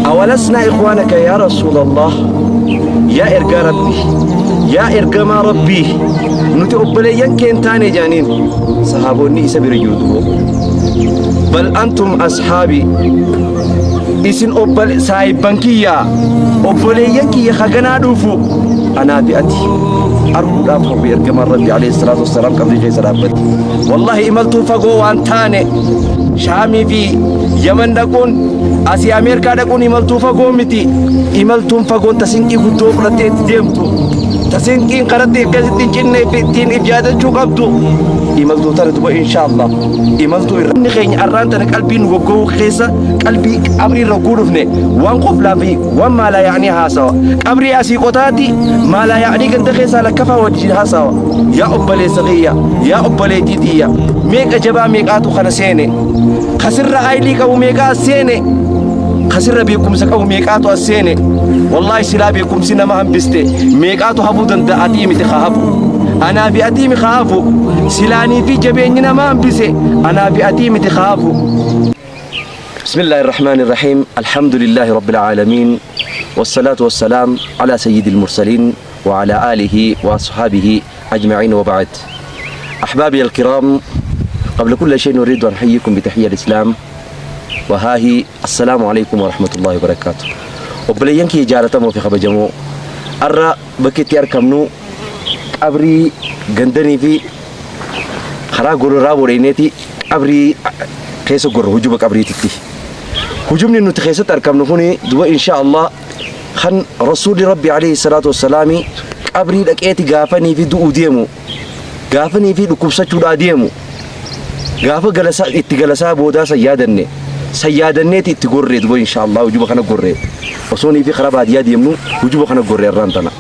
Awalasnaa ikhwaanaka yaa Rasuulallah, yaa ergaa Rabbii, yaa ergamaa Rabbii, nuti obboleeyyan kee hin taane jaaniin sahaabonni isa bira jiru dubo. Bal antum ashaabi, isin obbole saahibban kiyya, obboleeyyan kiyya haganaa dhufu anaa fi ati arguudhaaf hawwi ergamaan Rabbi alayhi salaatu wassalaam qabrii keessa dhaabbate. Wallahi imaltuu fagoo waan taane, Shaamii fi Yaman dhaquun, asii Ameerikaa dhaquun imaltuu fagoo miti. Imaltuun fagoon ta sinqii guddoo fudhattee itti deemtu, ta sinqiin karatti akkasitti hin cinnee fi ittiin if yaadachuu qabdu. Imaltuu tana duba inshaallah imaltuu irra. Inni keenya arraan tana qalbii nu goggoguu keessa qalbii qabrii irra guu dhufne waan qoflaa fi waan maalaa yaa'anii haasawa. Qabrii asii qotaati maalaa yaa'anii ganda keessaa lakkafaa wajjin haasawa. Yaa obboleessa kiyya, yaa obboleettii tiyya, meeqa jabaa meeqaatu kana seene? Kasirra aylii qabu meeqaa as seene? Kasirra beekumsa qabu meeqaatu as seene? Wallaahi silaa beekumsi nama hambiste meeqaatu hafuu danda'a, atii miti ka hafu. Anaa fi atii mi ka hafu. Silaanii fi jabeenyi nama hambise anaa fi atii miti ka hafu. بسم الله الرحمن الرحيم، الحمد لله رب العالمين، والصلاة والسلام على سيد المرسلين وعلى آله وأصحابه أجمعين، وبعد. أحبابي الكرام، قبل كل شيء نريد أن نحييكم بتحية الإسلام، وها هي السلام عليكم ورحمة الله وبركاته. Obboleeyyan kiyya jaalatamoo fi kabajamoo, arra bakki itti argamnu qabrii gandanii fi karaa goloraa bodheeneeti qabrii keessa gorra hujuba qabriititti. Hujubni nuti keessatti argamnu kuni duba insha Allah kan Rasuulli Rabbi alayhi salaatu wassalaami qabrii dhaqeeti gaafanii fi du'uu deemu, gaafanii fi dhukkubsachuudhaa deemu, gaafa galasaa itti galasaa boodaa san yaadanne, san yaadanneeti itti gorree duba insha Allah hujuba kana gorree osoonii fi karaa baadiyyaa deemnu hujuba kana gorree irraan tana.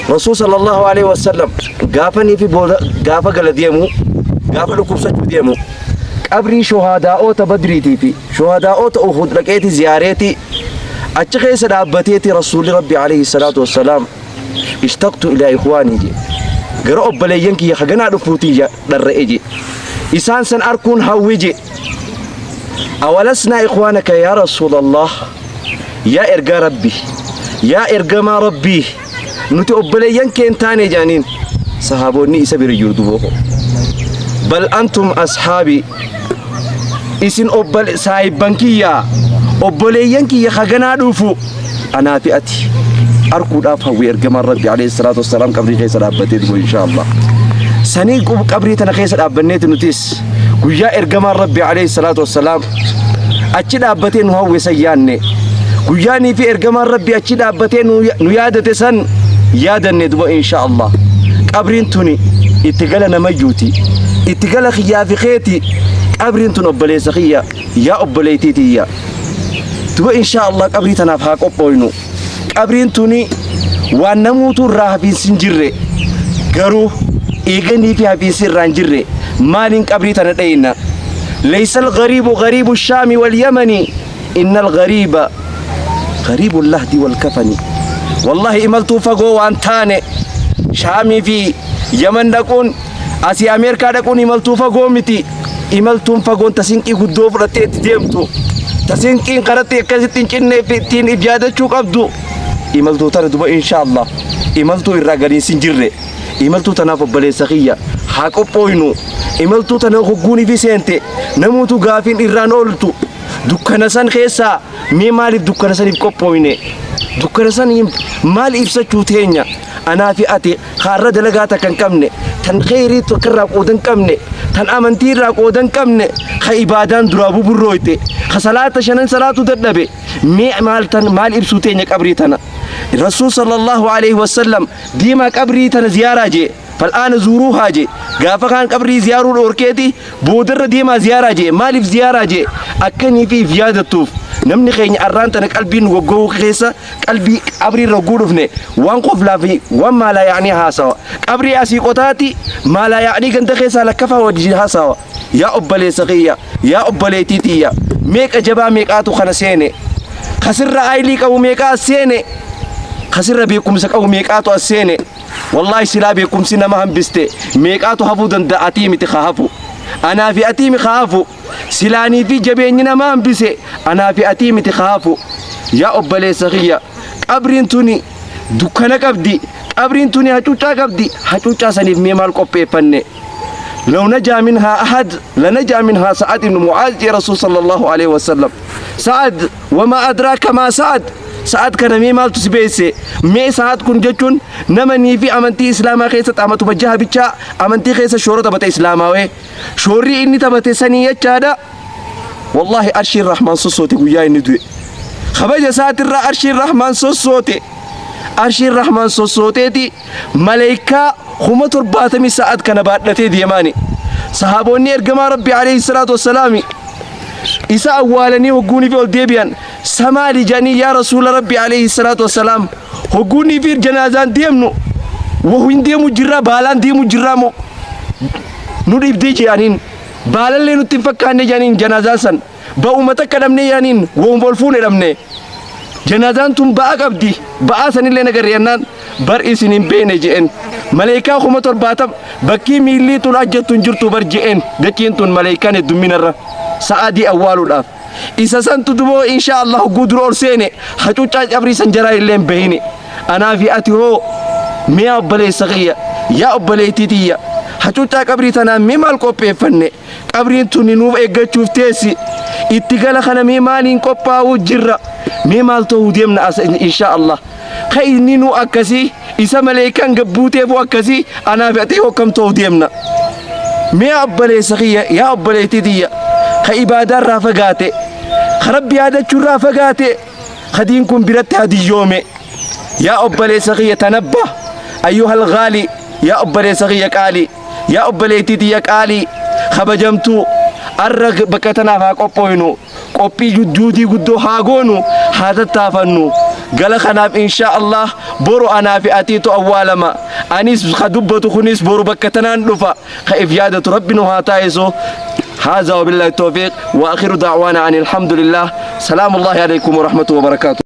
Rasuul sallallahu alaihi wasallam gaafanii fi booda gaafa gala deemu, gaafa dhukkubsachuu deemu, qabrii shuhadaa'oota Badriitii fi shuhadaa'oota Uhud dhaqeeti ziyaareeti achi keessa dhaabbateeti Rasuulli Rabbi alayhi salaatu wassalaam ishtaqtu ilaa ikhwaanii je, gara obboleeyyan kiyya haganaa dhufuutii dharra'e je, isaan san arkuun hawwi je. Awalasnaa ikhwaanaka yaa Rasuulallah, yaa ergaa Rabbi, yaa ergamaa Rabbii, nuti obboleeyyan kee hin taane jaaniin sahaabonni isa bira jiru duboo. Bal antum ashaabi, isin obbole saahibban kiyya, obboleeyyan kiyya haganaa dhufu anaa fi ati arguudhaaf hawwi ergamaan Rabbi alayhi salaatu wassalaam qabrii keessa dhaabbatee dubu insha Allah. Sanii qabrii tana keessa dhaabbanneeti nutis guyyaa ergamaan Rabbi alayhi salaatu wassalaam achi dhaabbatee nu hawwe san yaanne, guyyaanii fi ergamaan Rabbi achi dhaabbatee nu yaadate san yaadanne duba insha Allah. Qabriin tuni itti gala namayyuuti, itti gala kiyyaa fi keeti qabriin tun. Obboleessa kiyya, yaa obboleettii tiyya, duba insha Allah qabrii tanaaf haa qophooynu. Qabriin tuni waan namuutu irraa hafiinsi hin jirre. Garuu eeganii fi hafiinsi irraa hin jirre maaliin qabrii tana dhayna? Laysa al-ghariibu ghariibu shaami wal yamani, inna al-ghariiba ghariibu lahdi wal kafani. Wallahi imaltuu fagoo waan taane, Shaamii fi Yaman dhaquun, asii Ameerikaa dhaquun imaltuu fagoo miti. Imaltuun fagoon ta sinqii guddoo fudhattee itti deemtu, ta sinqiin karatti akkasitti hin cinnee fi ittiin if yaadachuu qabdu. Imaltuu tana duba insha Allah imaltuu irraa galiinsi hin jirre. Imaltuu tanaaf obboleessa kiyya haa qophooynu. Imaltuu tana hogguunii fi seente namuutu gaafiin irraan ooltu. Dukkana san keessaa mee maaliif dukkana saniif qophooyne? Dukkana saniif maal ibsachuu teenya? Anaa fi ati haarra dalagaa takka hin qabne, tan kheyrii tokko irraa qooda hin qabne, tan amantii irraa qooda hin qabne, ka ibaadaan duraa buburrooyte, ka salaata shanan salaatu dadhabe, mee maal tan maal ibsuu teenya qabrii tana? Rasuul sallallahu alaihi wasallam deemaa qabrii tana ziyaaraa jee, fal'aana zuuruuhaa jee. Gaafa kaan qabrii ziyaaruu dhoorkeeti boodarra deemaa ziyaaraa jee. Maaliif ziyaaraa jee? Akkanii fi if yaadattuuf. Namni keenya arraan tana qalbiin nu goggoguu keessa qalbii qabrii irra guu dhufne waan qoflaa fi waan maalaa yaa'anii haasawa. Qabrii asii qotaati maalaa yaa'anii ganda keessaa lakkafaa wajjin haasawa. Yaa obboleessa kiyya, yaa obboleettii tiyya, meeqa jabaa meeqaatu kana seene? Kasirra aylii qabu meeqaa as seene? Kasirra beekumsa qabu meeqaatu as seene? Wallaahi silaa beekumsi nama hambiste meeqaatu hafuu danda'a, atii miti ka hafu. Anaa fi atii mi ka hafu. Silaanii fi jabeenyi nama hambise anaa fi atii miti ka hafu. Yaa obboleessa kiyya, qabriin tuni dukkana qabdi, qabriin tuni hacuuccaa qabdi, hacuuccaa saniif mee maal qopheeffanne? Law najaa minhaa ahad lanajaa minhaa Sa'ad ibn Mu'aaz jee Rasuul sallallahu alaihi wasallam. Sa'ad wamaa adraaka maa Sa'ad Sa'ad kana mee maaltu si beesse? Mee Sa'ad kun jechuun nama nii fi amantii Islaamaa keessatti amatuma jaha bichaa amantii keessa shoora taphate Islaamaawee. Shoorri inni taphate sanii jechaadha. Wallaahi arshiin Rahmaan sossoote guyyaa inni du'e. Kabaja isaatirraa arshiin Rahmaan sossoote. Arshiin Rahmaan sossooteeti maleeykaa 70,000 sa'at kana baadhatee deemaani. Sahaabonni ergamaa Rabbi alayhi salaatu wassalaami isa awwaalanii hogguunii fi ol deebi'an samaali jedhanii yaa rasuula Rabbi alayhi salaatu wassalaam hogguunii fi janaazaan deemnu wahuin deemu jirraa baalaan deemu jirraa moo nu dhibdee jedhaniin baalallee nutti hin fakkaanne jedhaniin janaazaan san ba'uma takka dhabne jedhaniin wahuma ol fuune dhabne. Janaazaan tun ba'a qabdi. Ba'aa sanillee nagarre jennaan bar isin hin beekne je'en. Maleekaa 70,000 bakkii miillii tun ajjattu hin jirtu bar je'en. Dachiin tun maleekaan heddumminarra sa'adii awwaaluudhaaf. Isa santu duboo inshaa Allah hogguu dura ol seene hacuuccaa cabrii san jaraa illee hin bahini. Anaa fi ati hoo mi'a obboleessa kiyya yaa obboleettii tiyya hacuuccaa qabrii tanaan mee maal qopheeffanne? Qabriin tuni nuuf eeggachuuf teessi. Itti gala kana mee maaliin qophaa'uu jirra? Mee maal ta'uu deemna as insha Allah. Ka inni nu akkasii isa maleekaan gabbuuteefu akkasii anaa fi ati akkam ta'uu deemna? Mee obboleessa kiyya yaa obboleettii tiyya ka ibaadaa irraa fagaate ka rabbi yaadachuu irraa fagaate ka diin kun biratti hadiyyoome yaa obboleessa kiyya tanabba ayyuhal ghaali yaa obboleessa kiyya qaalii. Yaa obboleettii tiyya qaalii kabajamtuu arra bakka tanaaf haa qophooynu qophii juudii guddoo haa goonu haa tattaafannu gala kanaaf inshaa Allah boru anaa fi atiitu awwaalama anis ka dubbatu kunis boru bakka tanaan dhufa ka if yaadatu rabbi nu haa taayisu هذا وبالله التوفيق وآخر دعوانا عن الحمد لله سلام الله عليكم ورحمته وبركاته.